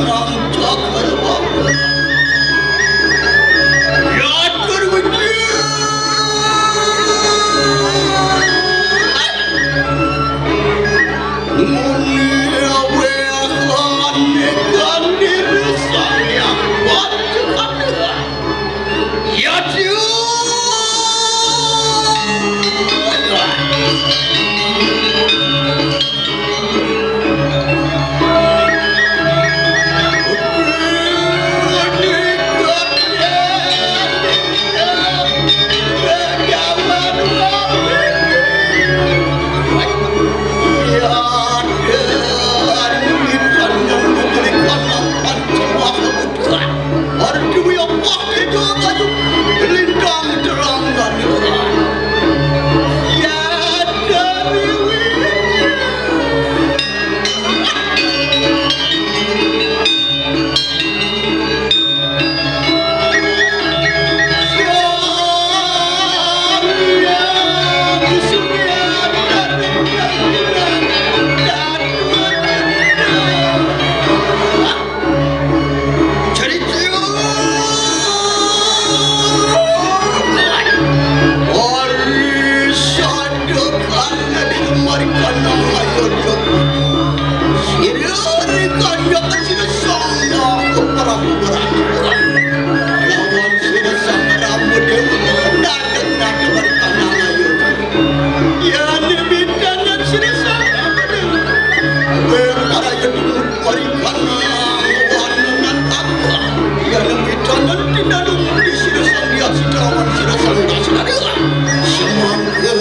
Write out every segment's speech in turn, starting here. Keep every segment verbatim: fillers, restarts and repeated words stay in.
Nang cakar bagus. Yatur wujud. Mulia wehan ikan diri saya. Waduh, aduh. Yatur. Sira rikaya sira sanga keparang beraturan. Lawan sira sang Rama Dewa nadeg-nadeg barikan ayu. Yan bidanan sira sang Rama Dewa. Weh, para yadung barikan wanan apa. Yan bidanan tinadung di sira sang Hyang Sita lawan sira sang Dasna Dewa. Semangga.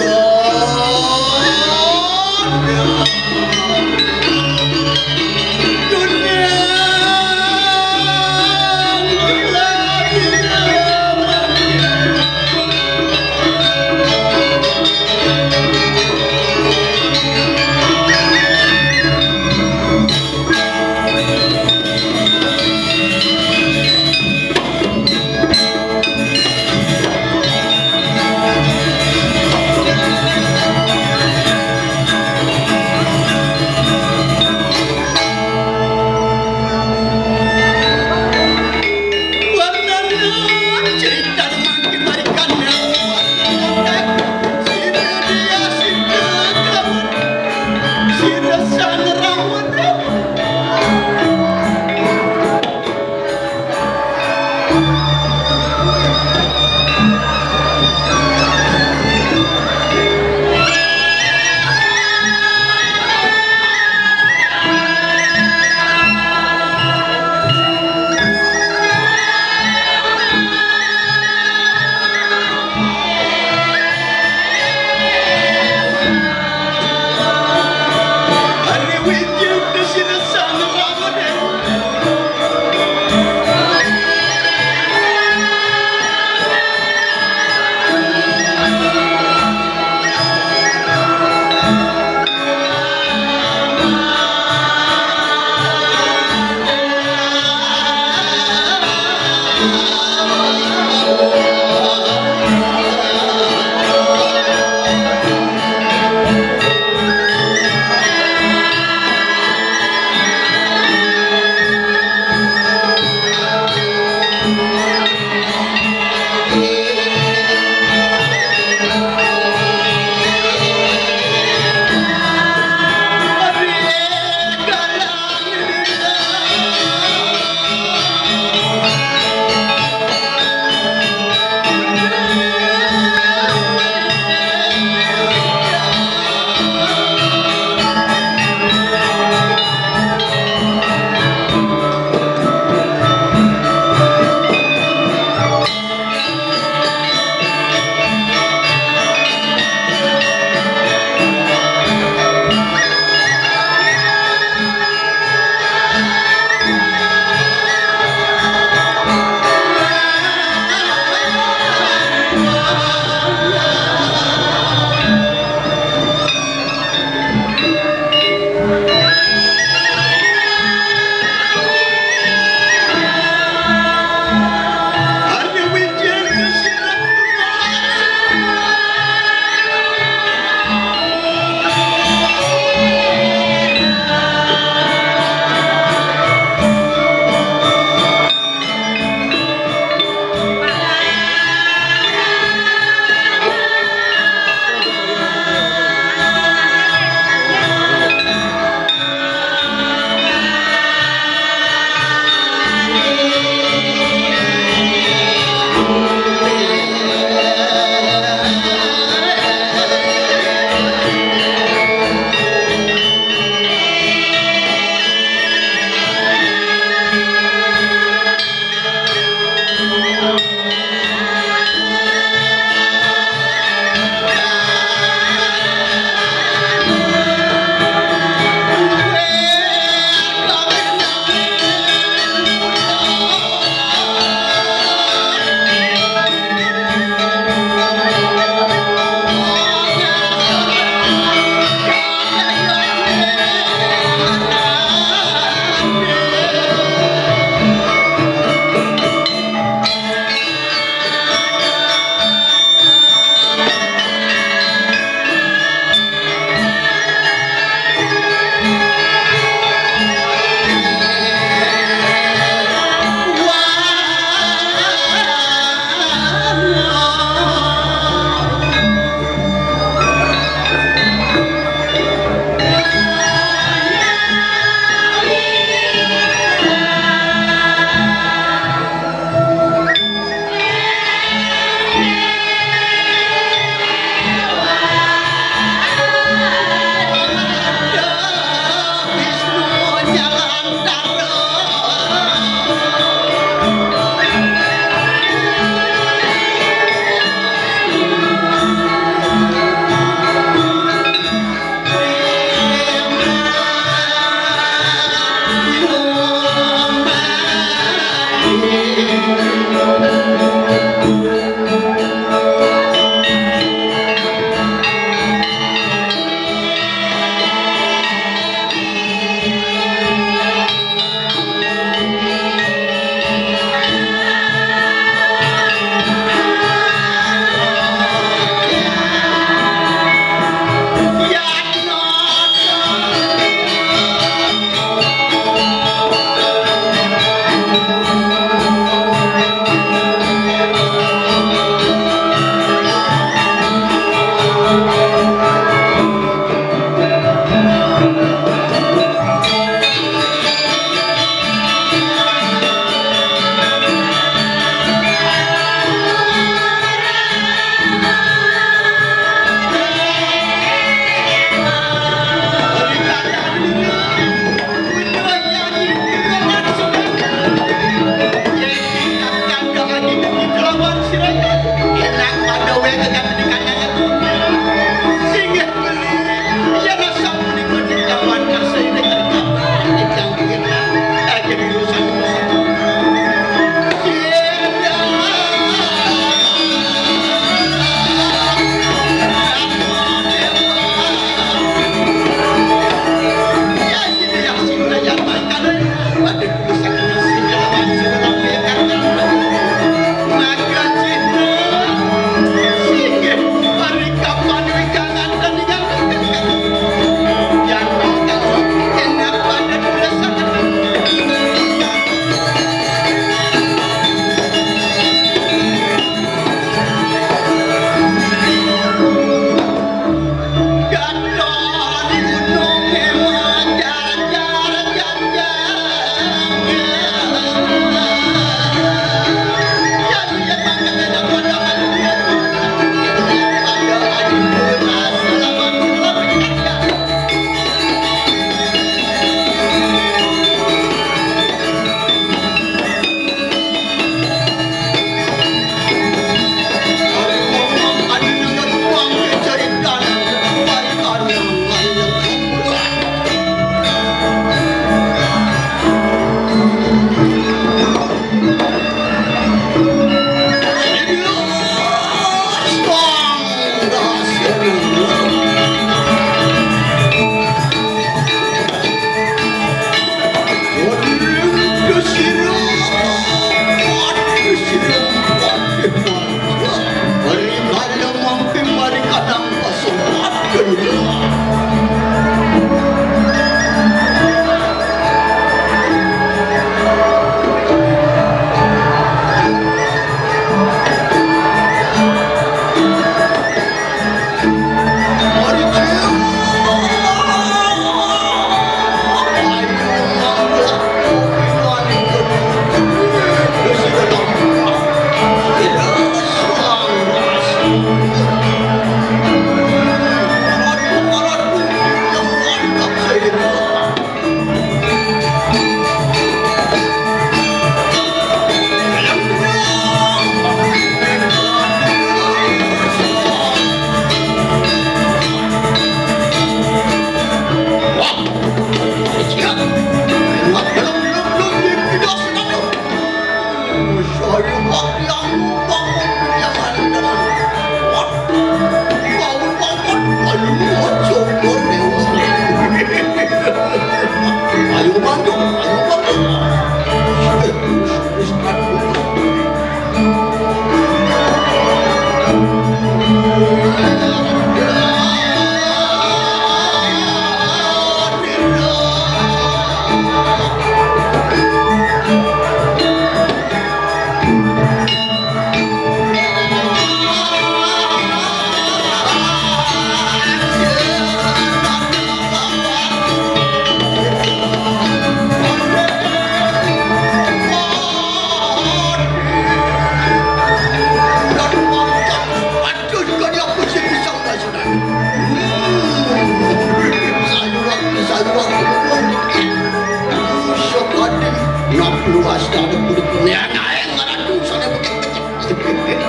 Ya, naik, ngaradu, sana becek-becek.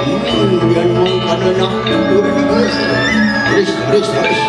Hmm, yan mangkana nak. Terus, terus, terus.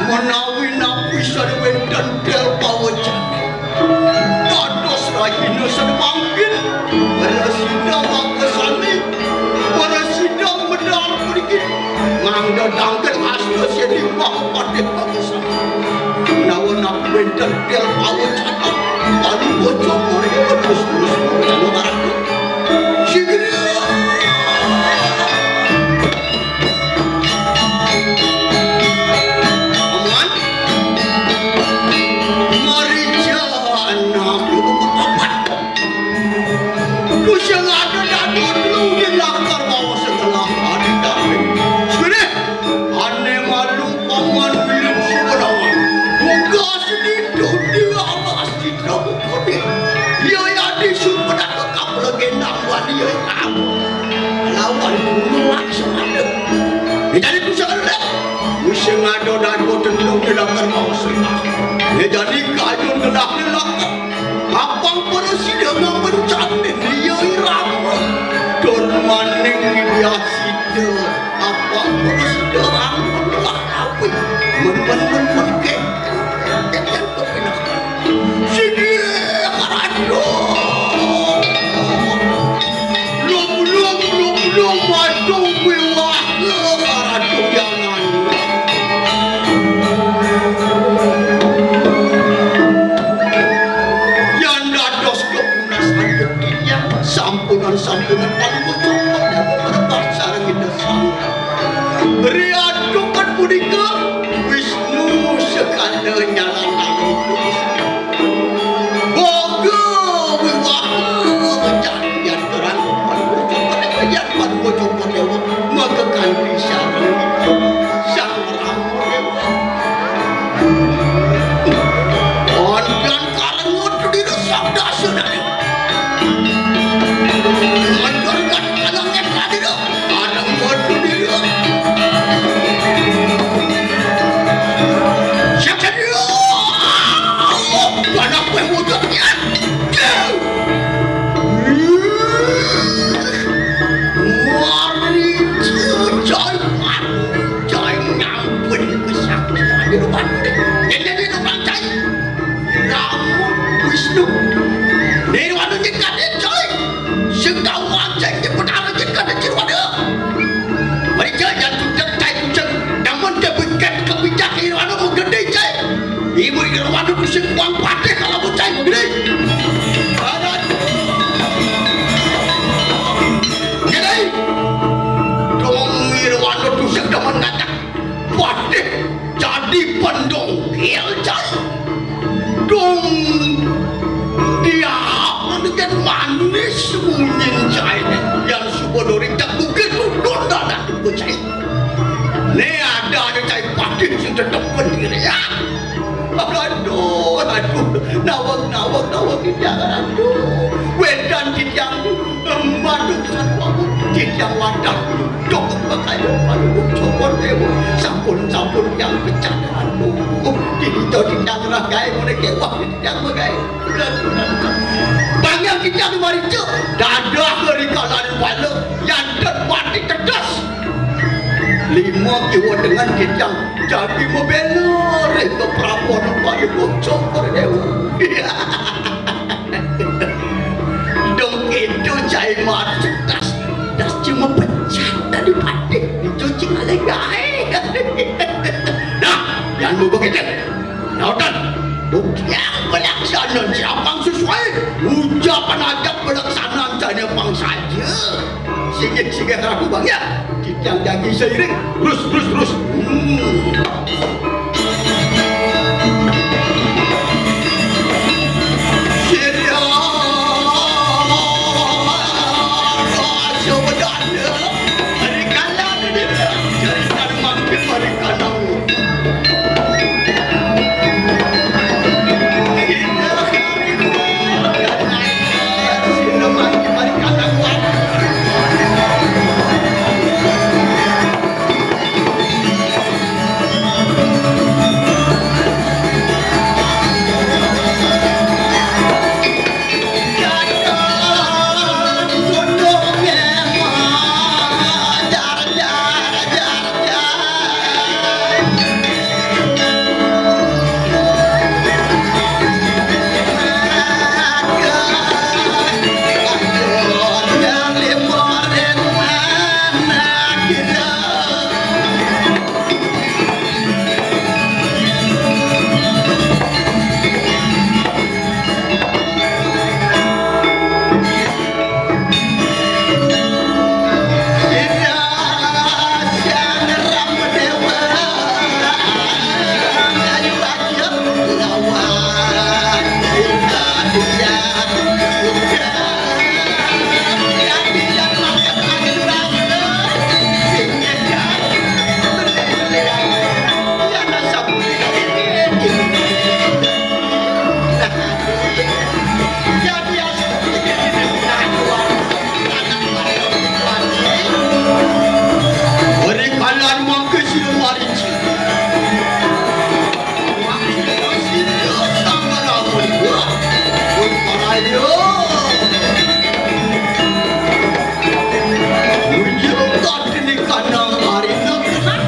Menawi napi sane wenten tel pawecana. Dados rahina sane mangkin, prasida makasami, prasida medal puniki, mangda tangkil asta sedi Mahapatih Pakasami. Menawi napi wenten tel pawecana, paling bocor mori terus-terus pawecana maraka. Sigri. Aman. Mari jalan aku. Kusing ada dadu dulu di lakar bawah setelah ada dadu. Sudah. Ane malu paman milik Sumedang. Buka seditu di atas citra bukune. Iya yadi Sumedang kekap legenda wani ya. Lawan gunung langsung ada. Ya, jadi kusing ada. Kusing ada dadu tentu di lakar bawah setelah. Ya, jadi kayun gelah di lakar. Apang prasida ngamben caning iya irama. Tur maning widya sida. Apang prasida rangkul wah api. Men, men, men, men, kek, kek, kek, kek, kepinakan. Sigi, karadu. Lum, lum, lum, lum, madu miwah, karadu jangan. Yan dados kepunasan tiyang, sampunan-sampunan panuwun sopan dhateng parepat sareng Ida Sang Hyang. Riantukan punika, Wisnu sekanda nyalanang Wisnu. Boga wiwaha kejadian terang panuwun sopan, kejadian panuwun sopan dewa, maka kanti sareng Sang Rama dewa. Ondan karengut dina sabda sedaya. Mendergat kalangnya kadina, karengut dina. Siap sedia. Aduh, pada kue wujudnya. Mari jejai padu, jai nyampun kesaktian di depan. Jadi, di depan jai. Ramu Wisnu. Nirwana jin kadin, jai. Sing tau mancing di petara jin kadin, jin wana. Mari jai, jai tucek, jai tucek. Namun dia bikin kebijakan Nirwana menggede, jai. Ibu Irwanu tusing kuang patih kalau bocah ini. Aduh. Jadi, dong Irwanu tusing demen ngajak patih jadi pendongkel, cai. Dong dia dengan manis munyin, cai. Yang suka dori tak bukit udon dadak bocah ini. Ne ada ada cai patih sing tetep pendirian. Aduh, aduh, nawang, nawang, nawang, titiang, aduh. Wedan titiang, em, aduh, satwa, titiang wadah, dok, makanya, aduh, cokor dewa, sampun, sampun, yang pecah, aduh. Titiang, titiang, ragai, mulai kewah, titiang, magai. Bangga titiang, marica, dadah, rikalan, pala, yantet, mati, tetes. Lima kiwa dengan titiang, Jagi mabela ring kaprabon pada bocor pada dewa. Dong itu cai maksud das, das cuma pecat dari patih. Itu cing alai gae. Bang saja. Singit-singit aku bang ya. Titiang jagi seiring. Terus, terus, terus. Hmm. Sirya. Raja Bedana. Hari kalah dia. Cari kalah mampir, hari kalah. Ori kalan mangke sira marici. Mangke sira sambal amun. Wah, wah, ayo. Wujud kadene kanang arina kenang.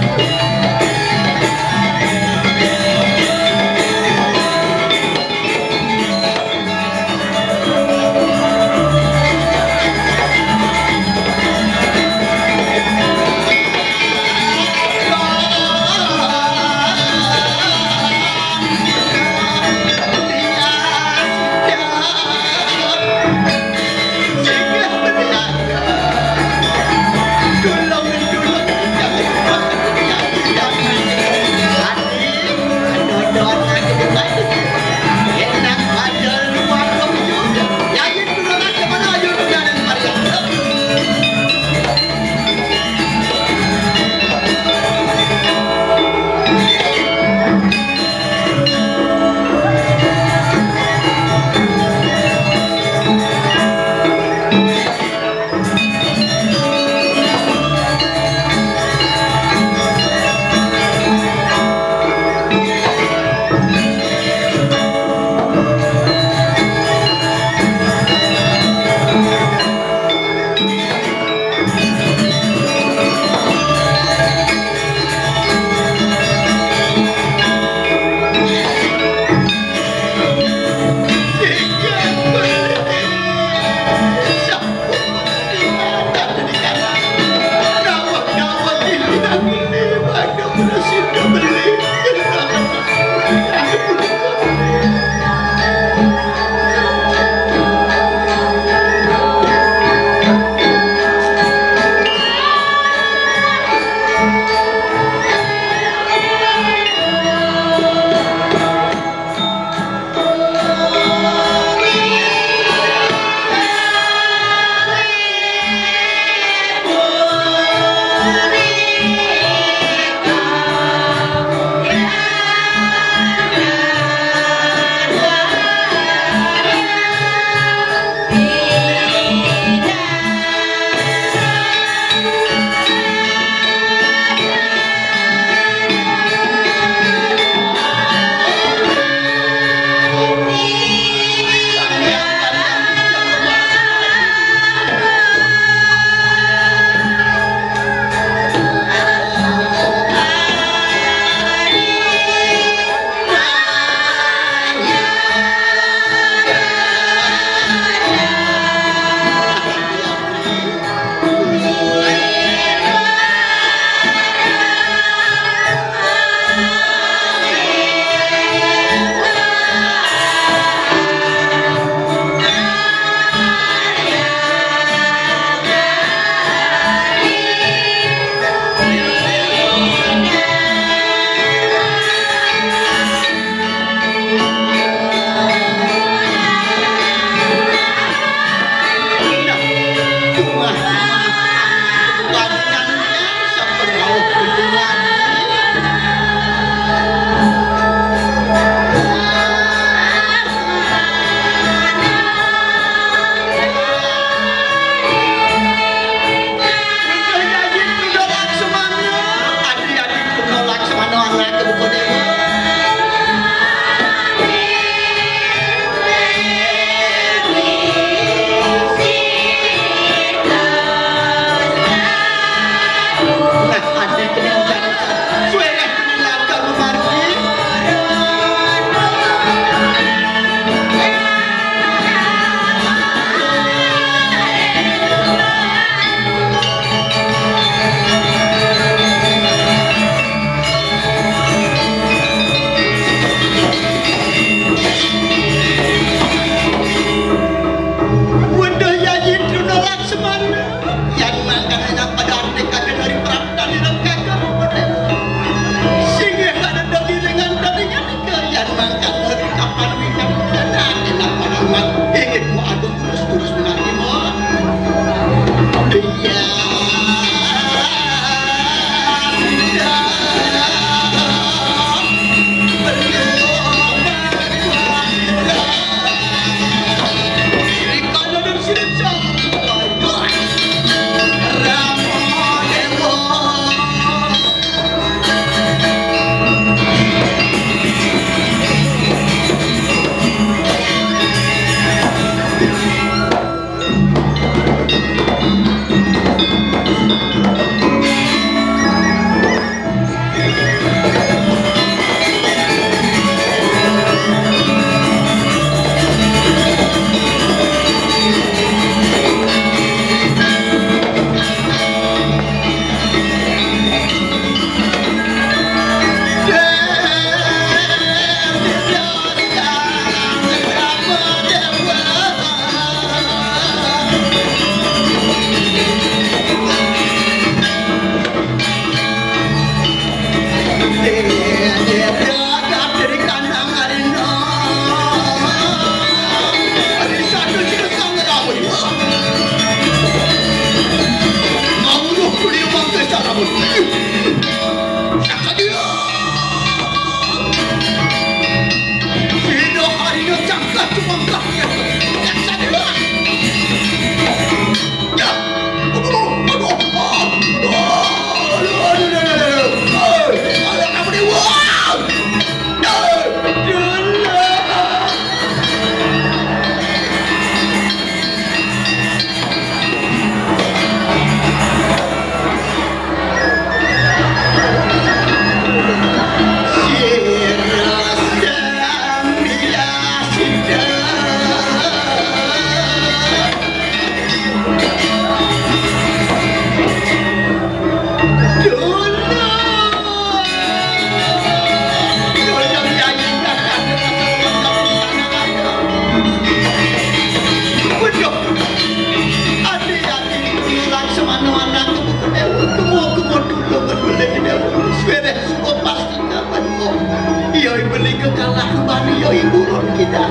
Iya, beli kekalah kembali, ya, ibu Ron kita.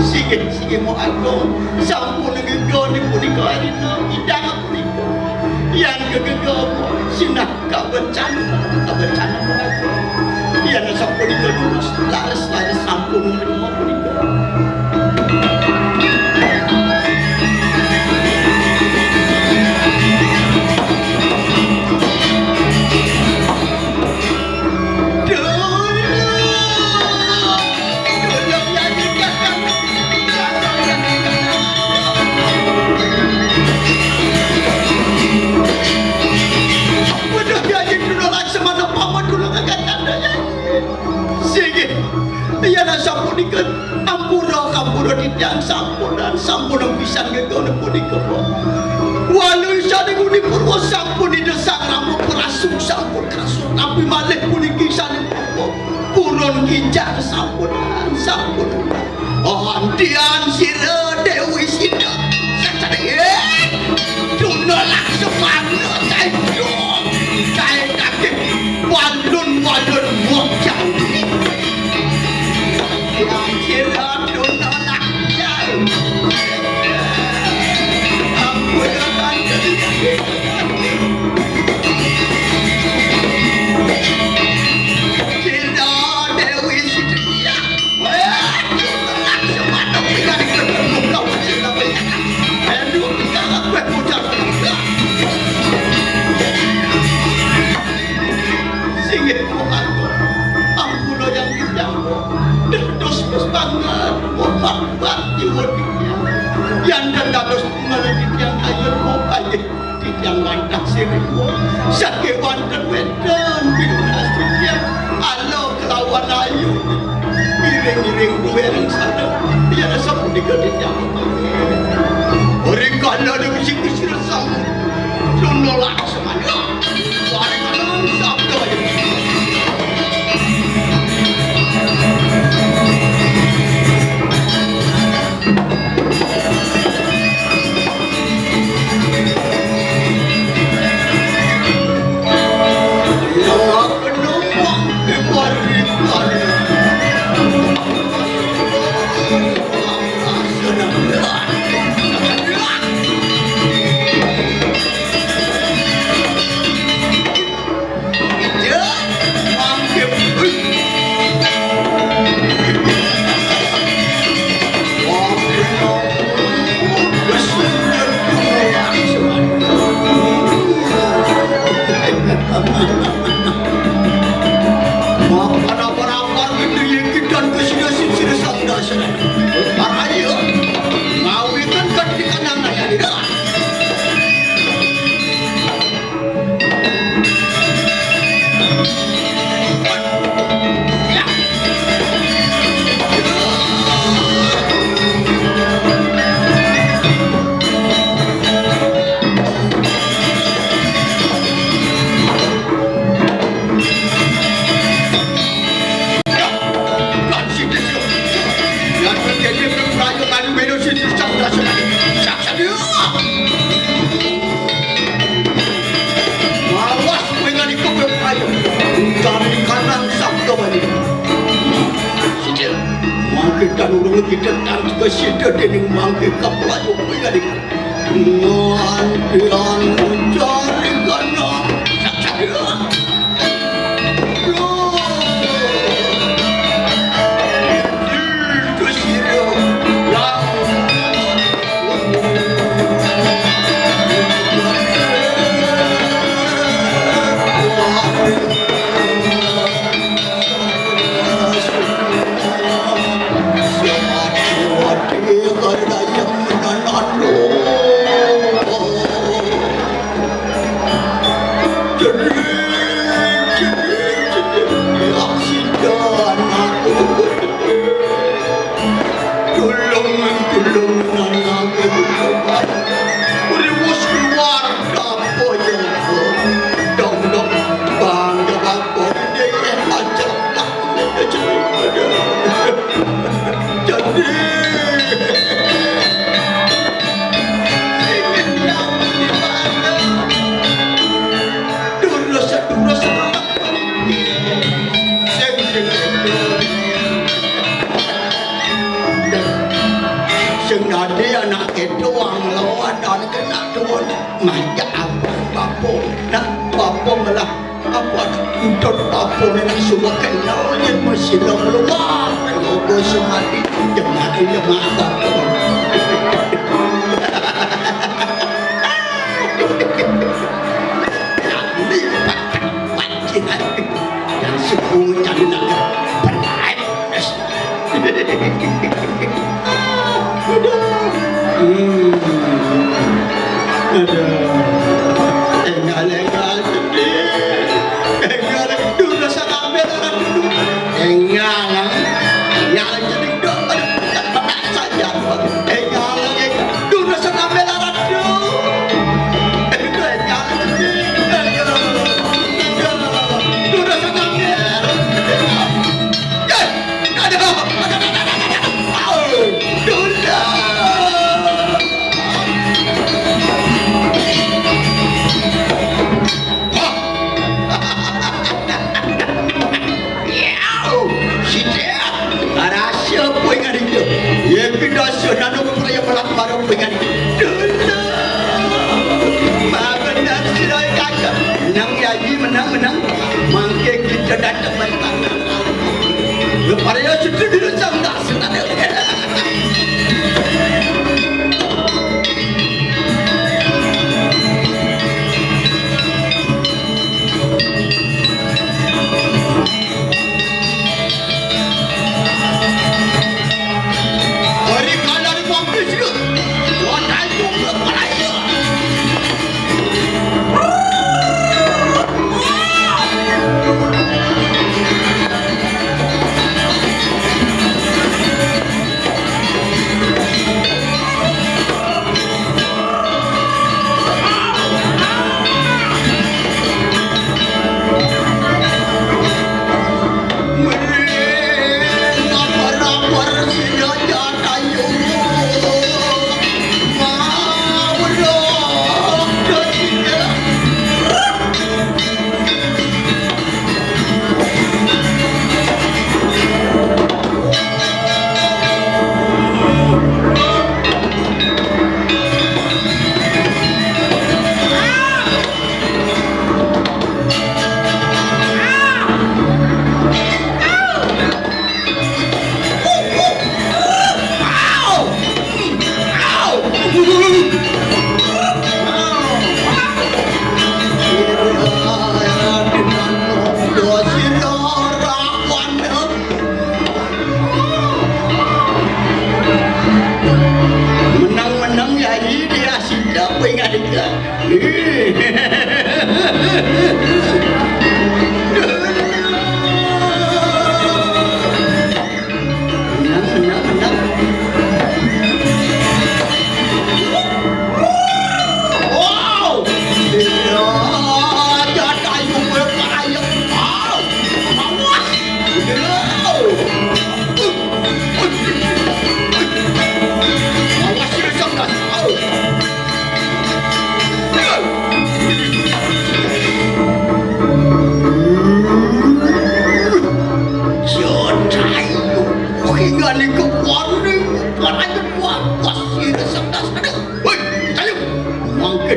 Sige, sige, mau aku. Sampun ngegegon punika arina, idang punika. Yan gegegon, sinah kabencana, kabencana punika. Yan sapunika lurus, laris, laris sampun nerima punika. Sige, yen sapunika, ampura, ampura titiang sampunan, sampunan pisan gegawan punika, Pak. Walu isaning Uni Purwa sampun Ida Sang Rama prasuk, sampun kerasuk, tapi malih puniki saning Purwa purun ginjal sampunan, sampunan. Antian sira Dewi Sita, sakjane, eh, Duna Laksmana, cai dong, cai kakek, walun-walun wong jauh. Antian sira Duna Laksmana. Ampun, ampun. Sira Dewi Sita. Singgih, Bu Agung. Ampura yang titiang. Dados wis banget. Obat-obat nyuwun titiang. Yan dados pungalan titiang kayun, Bu, ayo. Titiang wantah siripun, saking wonten wénten pinunas titiang, ala kelawan ayu. Ngiring-ngiring duwéning sareng, yen sapunika titiang pamit. Ring kala dewe sing Gusti Rasa, Duna Laksmana. Waring sabda. Durung kita tangkep sida dening mangke kaplayo kuwi nganti. Nganti anu cari kana. Tulung, tulung, nang, nang, nang. Uri wis keluar, apa ya? Dong, dong, bangga apa? Dia yang ajak, tak, tak, tak, tak. Jadi, sing nang di mana? Durus, durus, sing, sing, sing. Sing dadi anak itu wong lawan dan kena tuwun. Manja apa bapun? Nah, bapun lah apa? Udut bapun nak semua kenal yen masih lo keluar. Logo semati. Jemaah, jemaah bapun. Kami pakai pancinan. Yang sepuluh cari nak berkait. Hmm. Aduh. Enggal, enggal, sedih. Enggal, durus sampe ora dulu. Enggal, enggal, sedih. Aduh, penak saja. Enggal, enggal, durus sampe ora dulu. Enggal, sedih. Aduh. Durus sampe. Aduh. Rasa apa yang ada itu? Ya, kita sudah nunggu perayaan malam baru dengan itu. Maaf, benar, sudah kacau. Menang, ya, Haji, menang, menang. Mangke kita datang balik. Para ya sudah dulu, tak senang.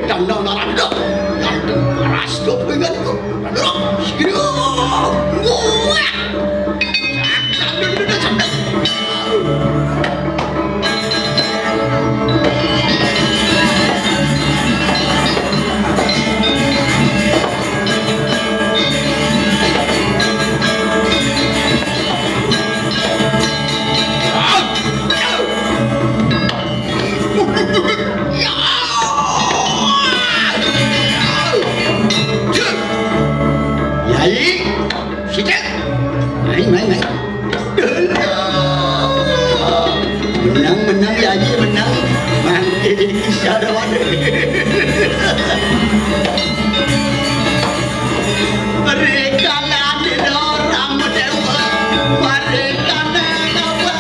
Danau Narada. Yang keras tuh dengan itu. Aduh, sini. Wah. Yai, sithik. Main, main, main. Menang, menang, Yai, menang. Mangke iki sarawane. Rekanan Rama Dewa, marekane apa?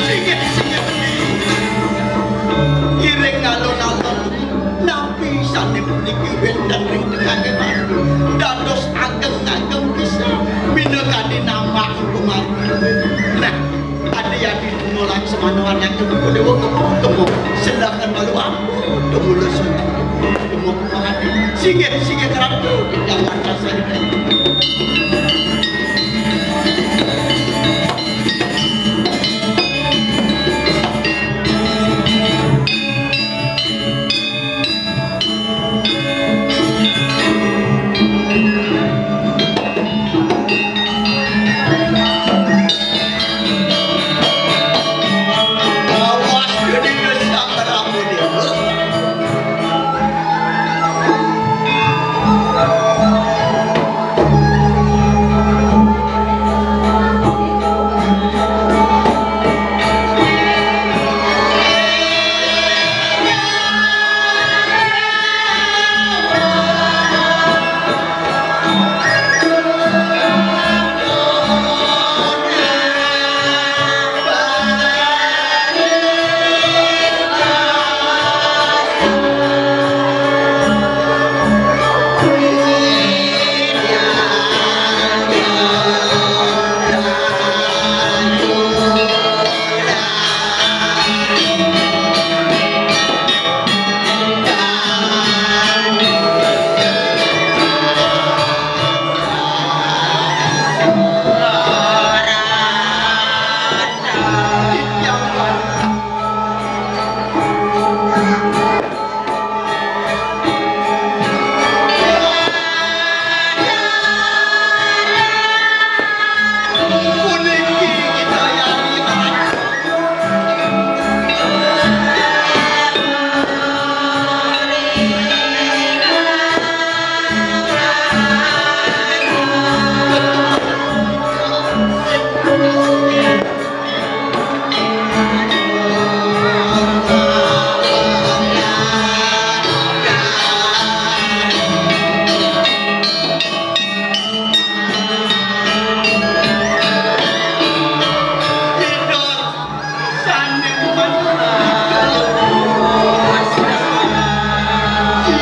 Singgih, singgih. Iring alon-alon, napi sane puniki wenten ring tengahing mandu. Dados ageng-ageng pisan, minakadi namak kumargi. Nah, adi-adi Nulang semana anak kemu, dewa kemu, kemu. Silakan malu ampun, kemu lesu. Kemu kemahati. Singgih, singgih keratu, jangan rasa ini.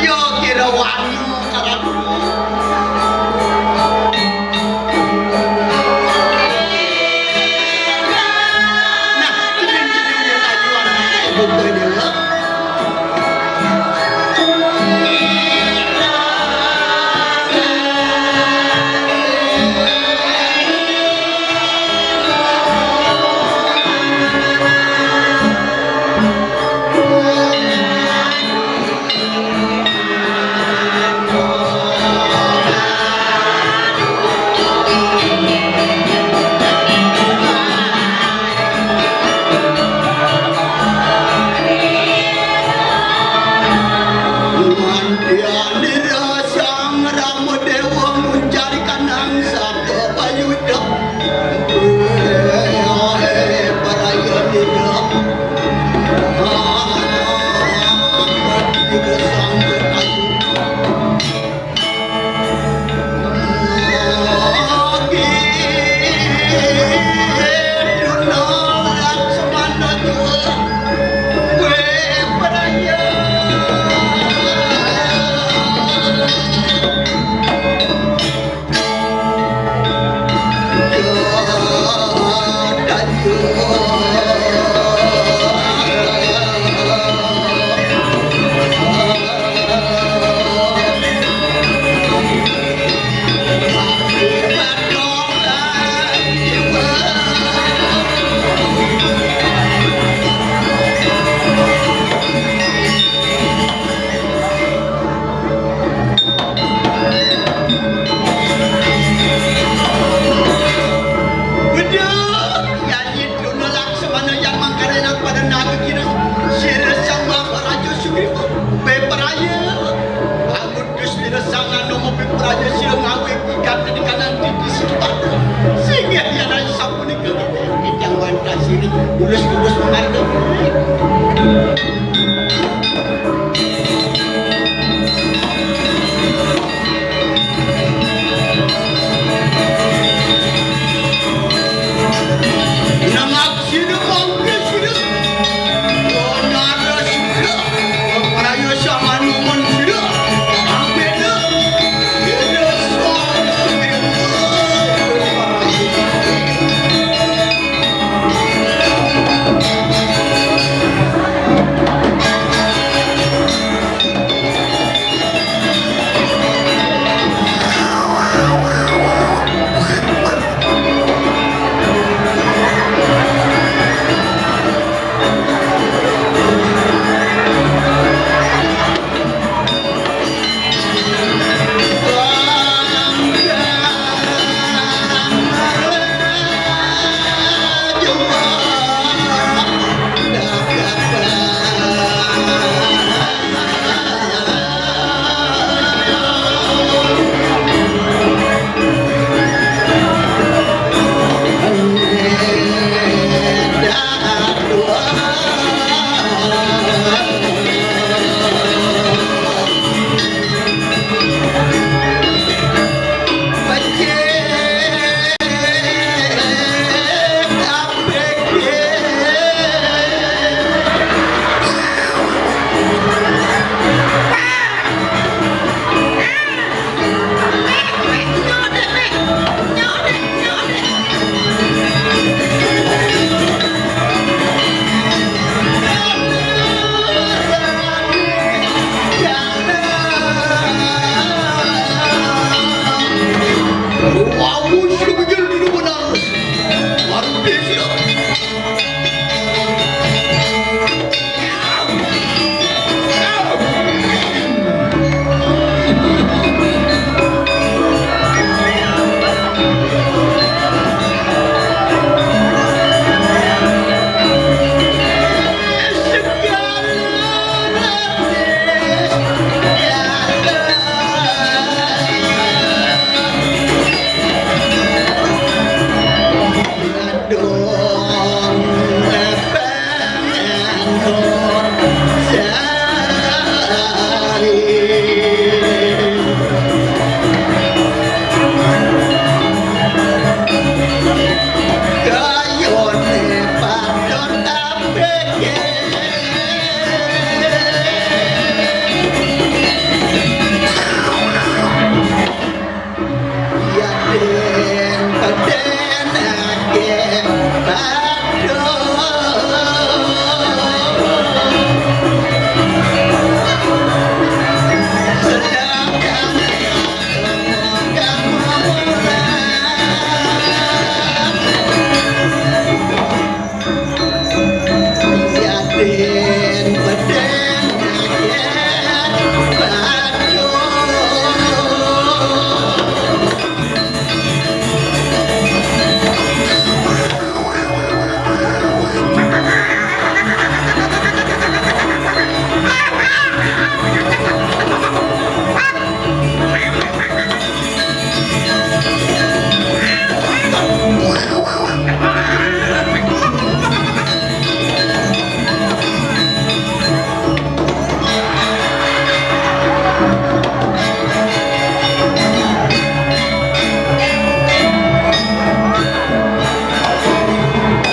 Iya, kira wani. Tulus-tulus mangaritu. Nang aksida mangkesida. Donara sida. Paraya samanuman sida. Ampena. Sida swaha.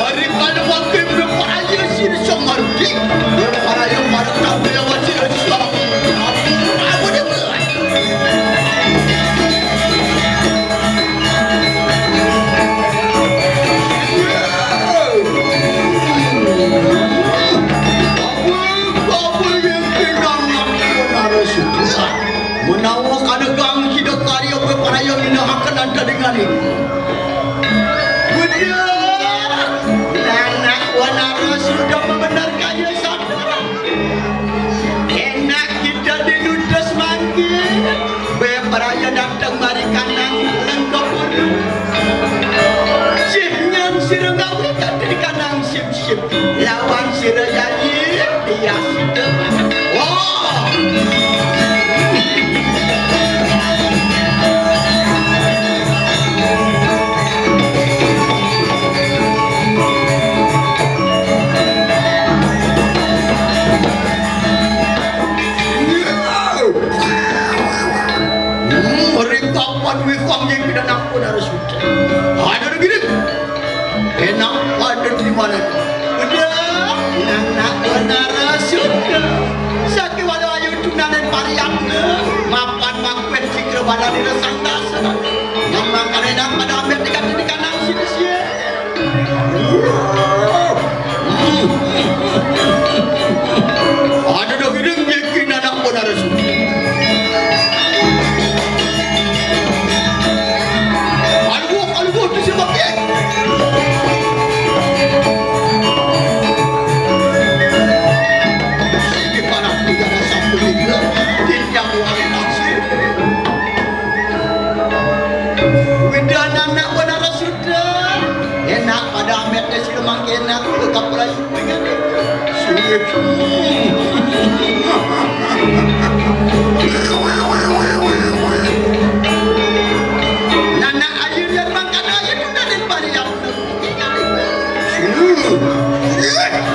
Ari kada pakai berparaya sini sama rugi. Berparaya pada tak berlawan sini sama. Apa dia buat? Apa, apa yang kena nak kena rasa? Menawa kada gang kita karya berparaya mina akan ada dengan ini. Bener. Anak wanara sudah membenarkannya sadar. Enak kita didudes mangkin. Berparaya datang mari kanang lengkap. Cih nyan sira gawe tadi kanang sip-sip. Lawan sira janji, iya sida. Wah. Enak pada di mana? Udah, anak benar sudah. Sakit walau ayu tunanen parian. Mapan makuet cikra badan di resang dasar. Yang makan enak pada ambil tiga titik kanan sini sih. Ada dah kira bikin anak pun harus. Aduh, aduh, tu siapa ke? Sini panas tidak ada satu lagi. Tidak boleh nasib. Widan anak pun harus sudah. Enak pada ametnya si lemang enak. Lekap lagi. Nana ayu yan mangkana ayu nuna den parian.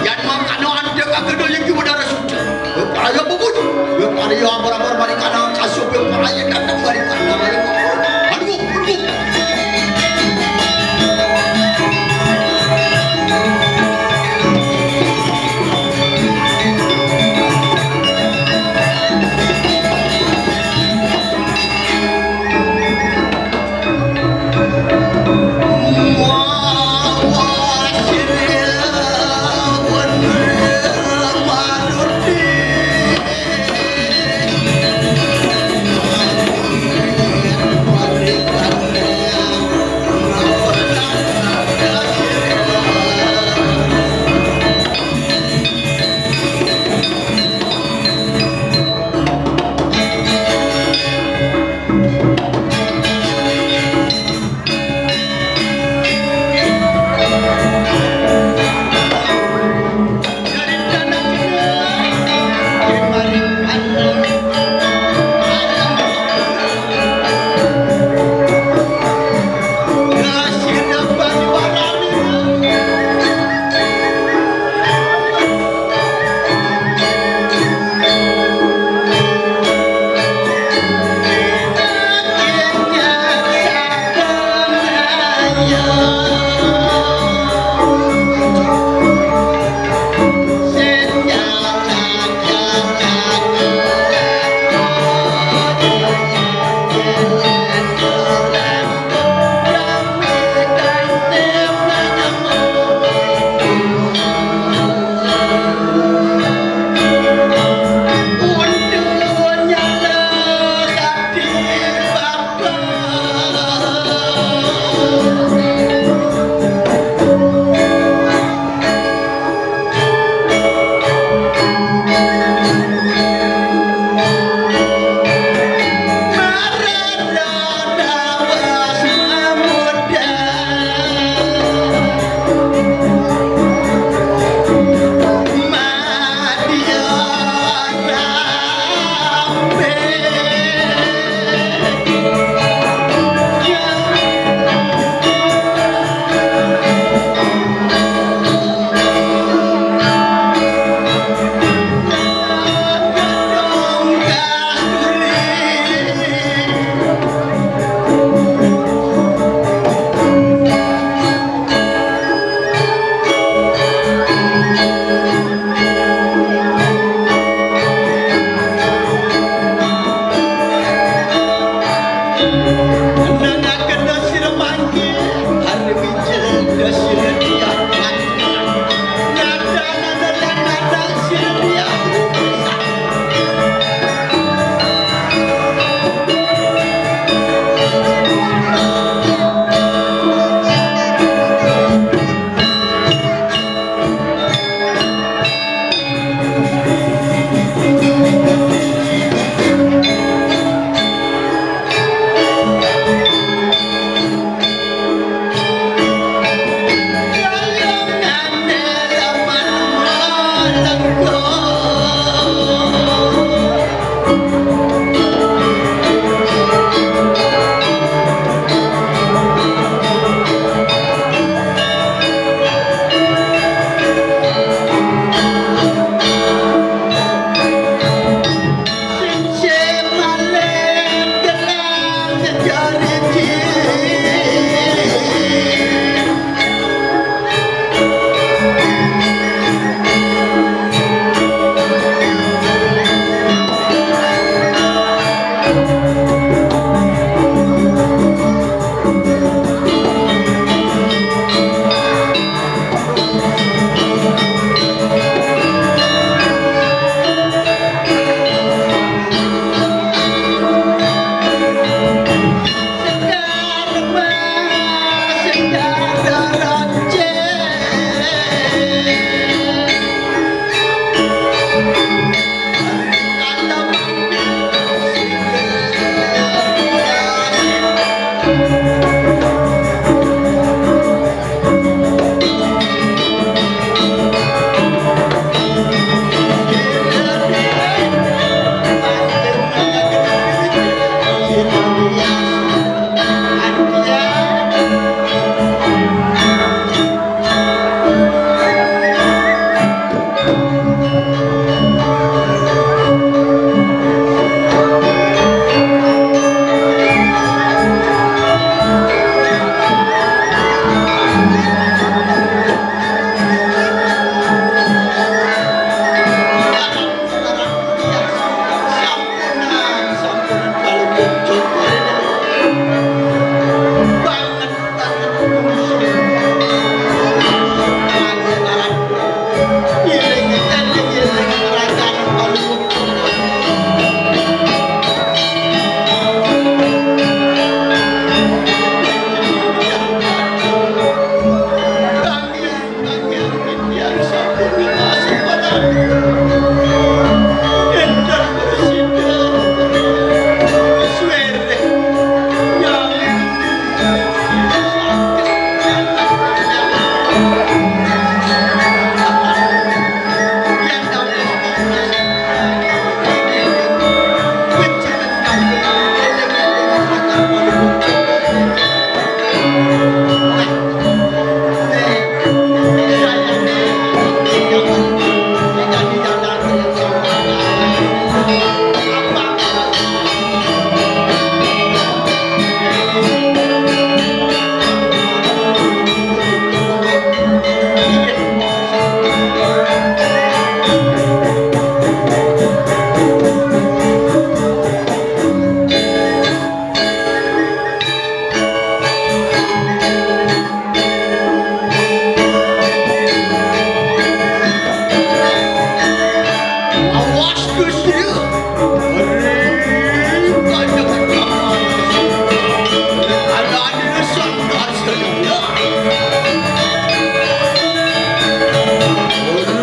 Yan mangkana ande kagado yang kiwada rasuta. Paraya bubut. Paraya ambar-ambar marikana kasup paraya datang marikana. Aduh, aduh.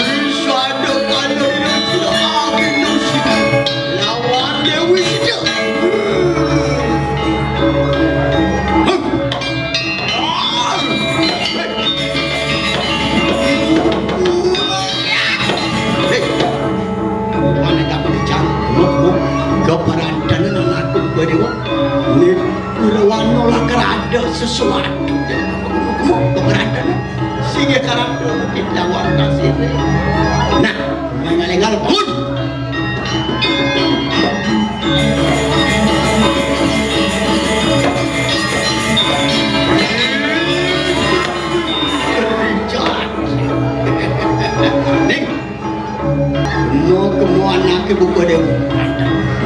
Ri sada kala ira sira angin usik lawan Dewi Sita. Hei, mana kamu jang? Keberantanan anakku, Dewa. Ini Irawan lakar ada sesuatu. Keberatan. Singgih karatu, tidak waras ini. Nah, lengal-lengal, bangun. Ning, Kemo-kemo anake buka dewa.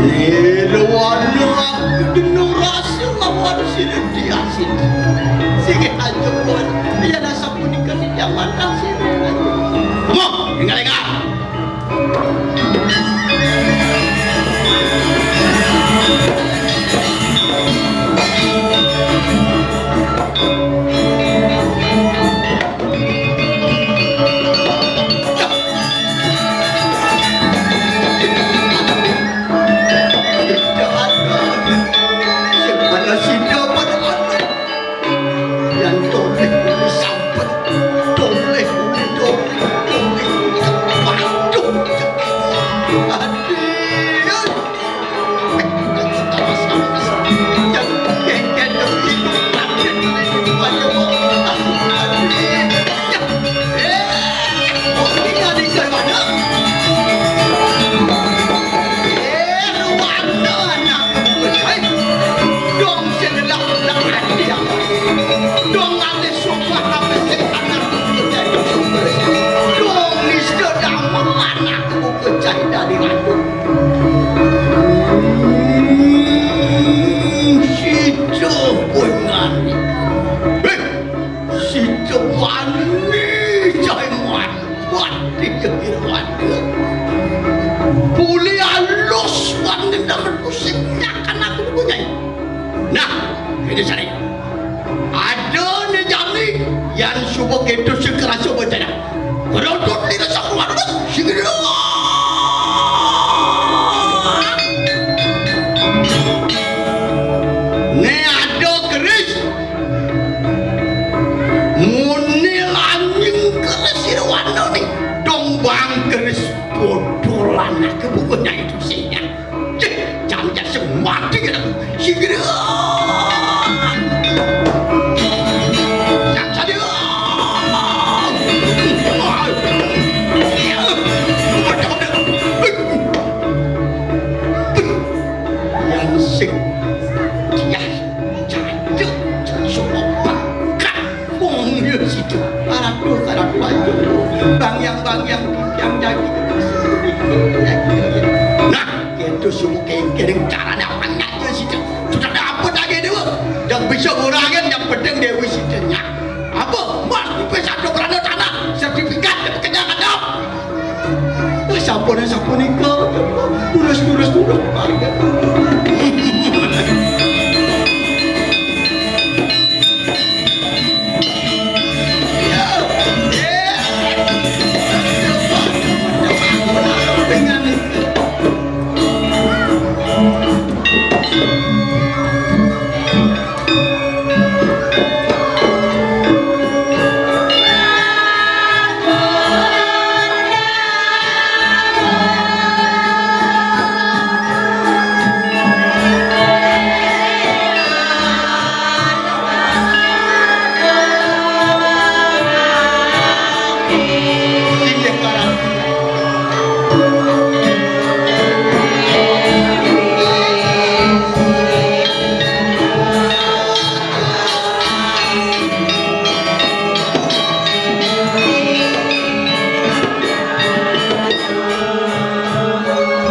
Nila wana aku deno rasa lawan sira diasin. Sing aja kuat. Yen asapunika tidak manah sira. Kemo, enggak-enggak. Dong nganti sumpah tapi sing anak kudu jadi sumber. Dong nista damel anak kudu cai dadi ratu. Hmm, sida pun ngani. Heh, sida wani cai mati. Wani gegir wani. Buli alus wani nang pusing nyakan aku punya. Nah, ini cari. Ada ne jami yan suba keto sekerasa bencana. Rodot di rasa kuat, sing gedhe. Ne ada keris. Muni lanying keris irwana ne. Dong bang keris bodolan aku bukunya itu sih. Cih, jangan sing mati kena. Sing gedhe. Yang sadhe. Yang sing. Ya, cacuk, cacuk, bangkat. Wong ya situ. Karatu, karatu aja. Bangyang, bangyang, yang jadi. Nah, itu semua kengkering caranya banyak ya situ. Sudah dapat lagi dua. Yang bisa ngurangin, yang penting Dewi Sitanya. Apa? Mas, bisa satu kerana tanah, sertifikat, kenyakan dong. Sampun, sampun nika. Terus, terus, terus.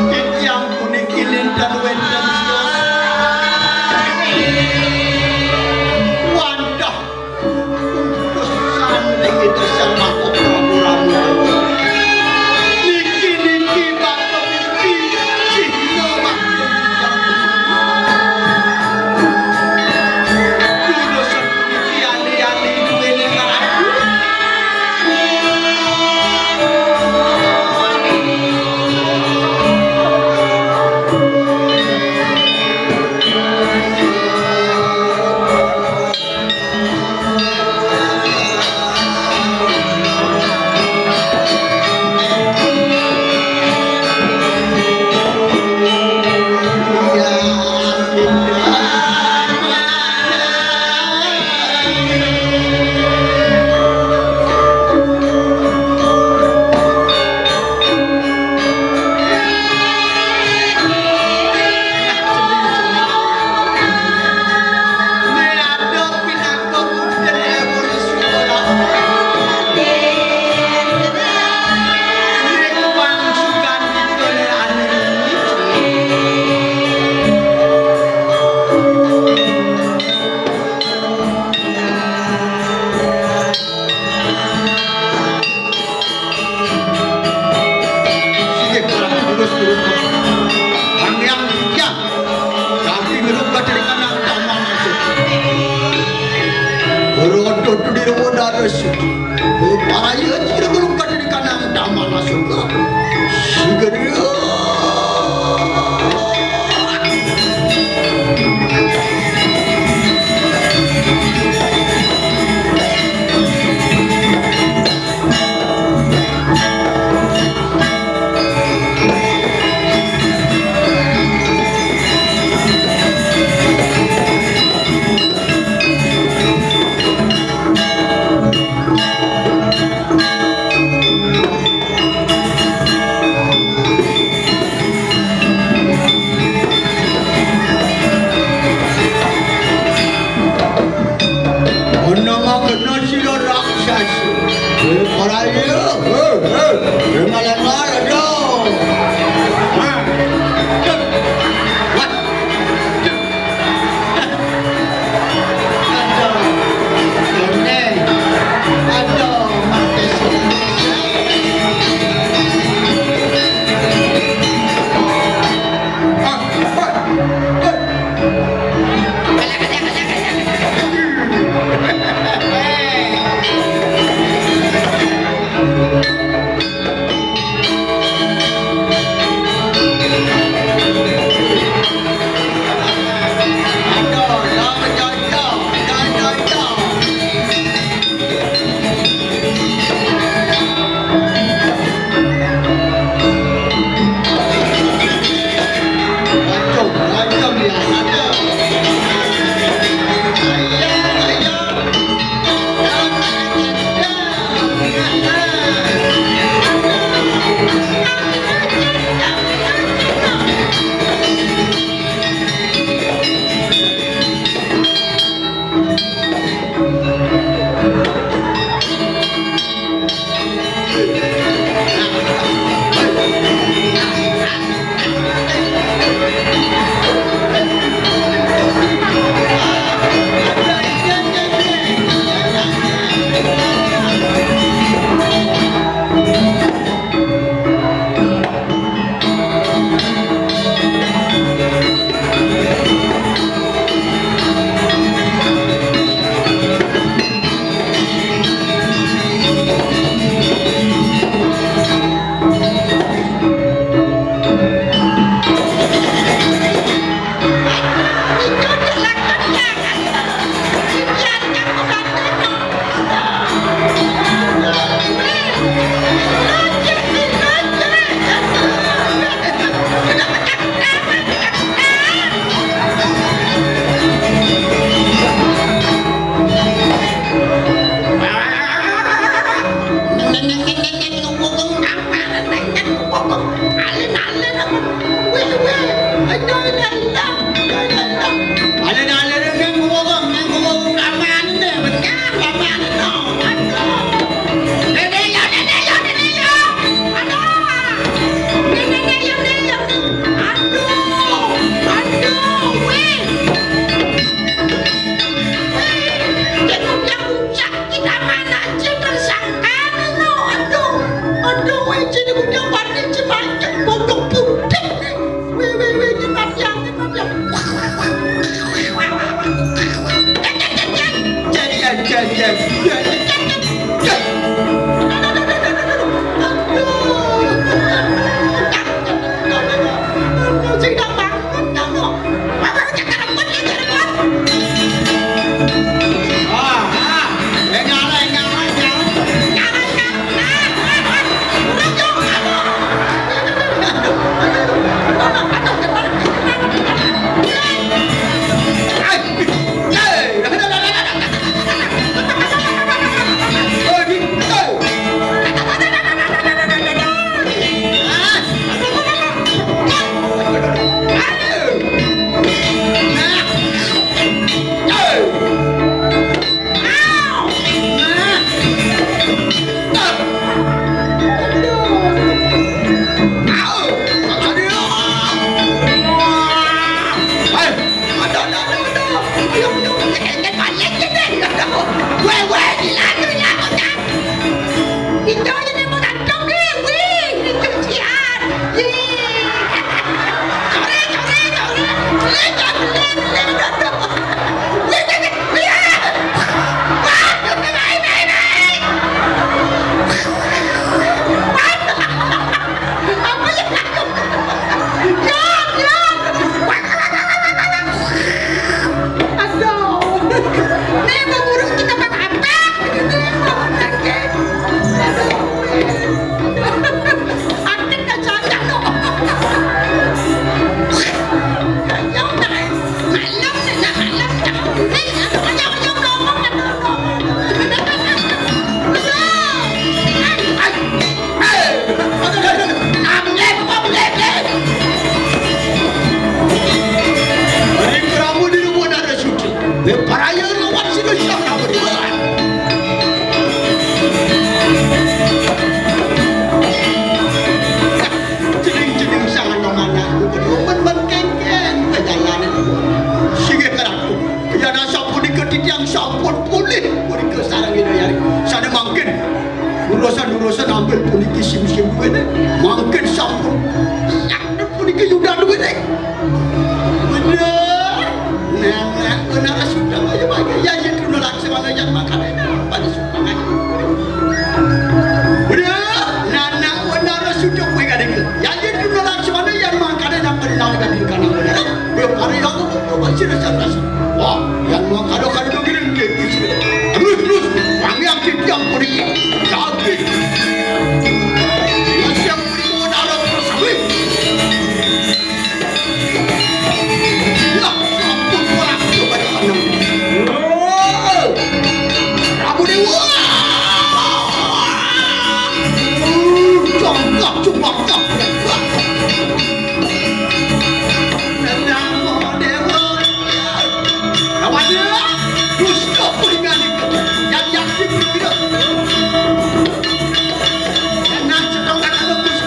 Titiang puniki linten wenten sios. Wantah utusan ring Ida Sang Maha Prabu Rama. Niki-niki bakal mesti cihna bakal. Utusan puniki ali-ali duwene Aduh, tu di rumah darah sih. Paraya sira guru kadhe kanang taman asuka. Sigera. Ana mangkena sira raksasa. Kowe ora iya. Hei, hei. Kowe malah marah dong. Hah. Cek. Wah. Cek. Aduh. Ini. Aduh, mati sendiri. Ah, ah, ah. Isi musim duit, eh. Mangkin sampun. Sak puniki yuda duit, eh. Bener. Nenek bener sudah kaya bagai. Ya, ya, Tuna Laksmana yang makan enak. Pada suka ngaji. Bener. Nenek bener sudah kaya bagai. Ya, ya, Tuna Laksmana yang makan enak. Bener, kan, bener. Weh, pari aku coba sira sandas. Wah, yang mau kado-kado dengerin ke sira. Terus, terus, wangi yang titiang puri. Jadi, ya, siang puri mau dalam terus, weh. Ya, ampun, orang coba di sana. Wow. Prabu Dewa. Congkak, congkak. Namo Dewa. Awalnya, dusta kuningan itu. Yang yakin tidak. Tenang, sedang akan bagus.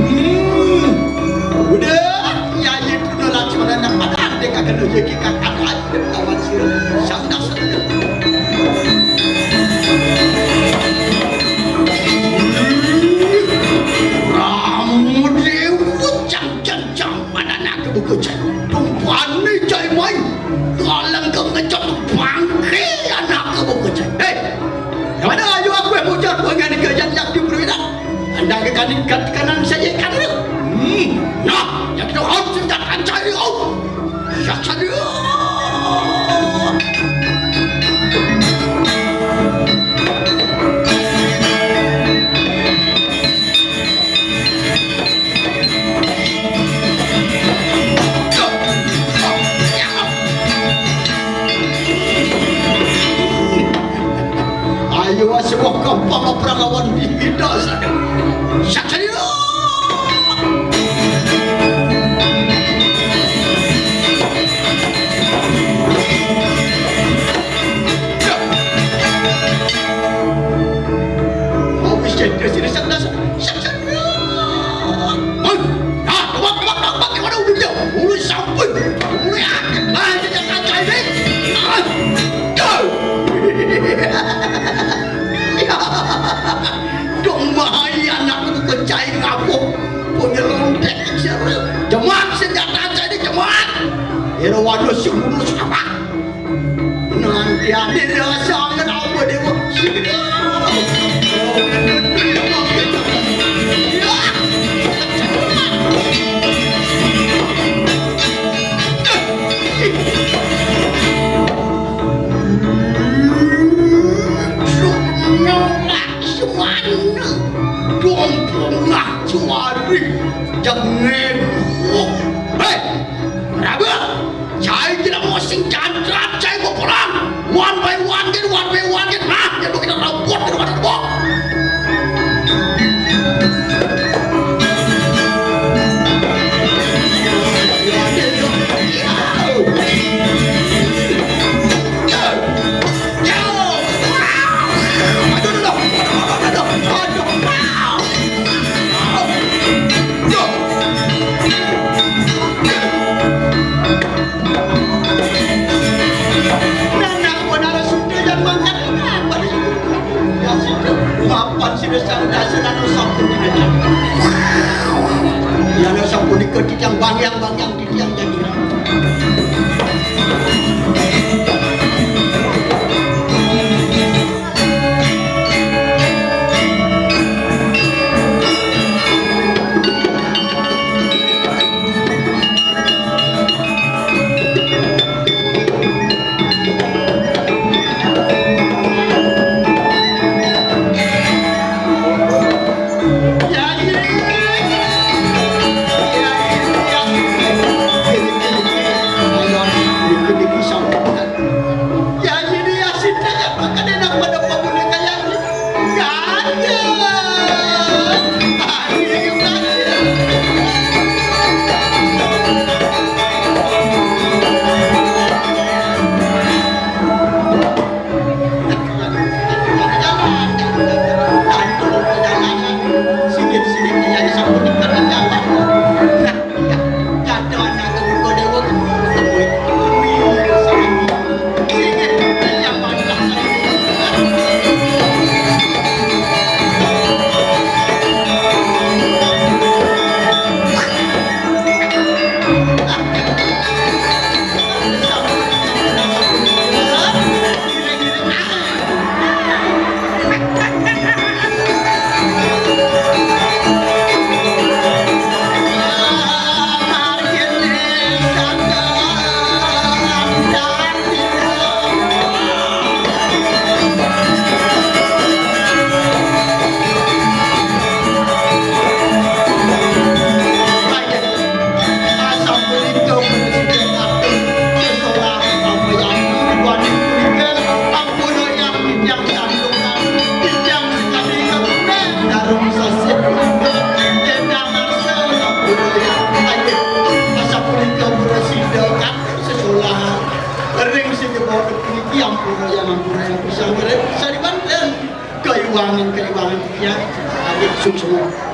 Hmm. Udah, ya itu udah langsung anak pada andek akan rezeki kakak aja kawan sih. Sangat sedang. Ramu Dewa, cang, cang, cang, mana nak buku cang? Tumpani cai mai. Kalang ke ngecot bangke anak buku cang. Hei, mana ayo aku yang bocor pengen kerjaan yang di perwira. Anda ke kanan, kat kanan saja kan. Hmm, nah, yang kita harus senjata cari, oh. Sasaja. Ayo, sebuah gampang perang lawan di kita saja. Sasaja. Habis jadi sini sebelah. Hei, ah, tebak, tebak, tebak, gimana ujungnya? Mulai sampai, mulai akhir, nah, ini yang kacau ini. Ah, tuh. Dong bahaya anak itu kencai ngapuk. Punya lontek, siapa? Cemat senjata saya ini, cemat. Ira waduh si urus apa? Nanti ada rasa angan apa dewa? Sini. Semana. Dompong nak cuari. Jangan. Hei. Rabe. Cai tidak mau sing jantrat, cai mau pulang. One by one, get one by one, get. Nah, ya, kita robot, kita robot. Nana, kuwi nara sudah yang mangkat. Apa di sini? Ya, sudah. Mapan sini sang dasar anu sampun tidak. Ya, anu sampun diketik yang bang, yang bang, yang di tiang jadi. Wangin kali wangin ya, adik sum semua.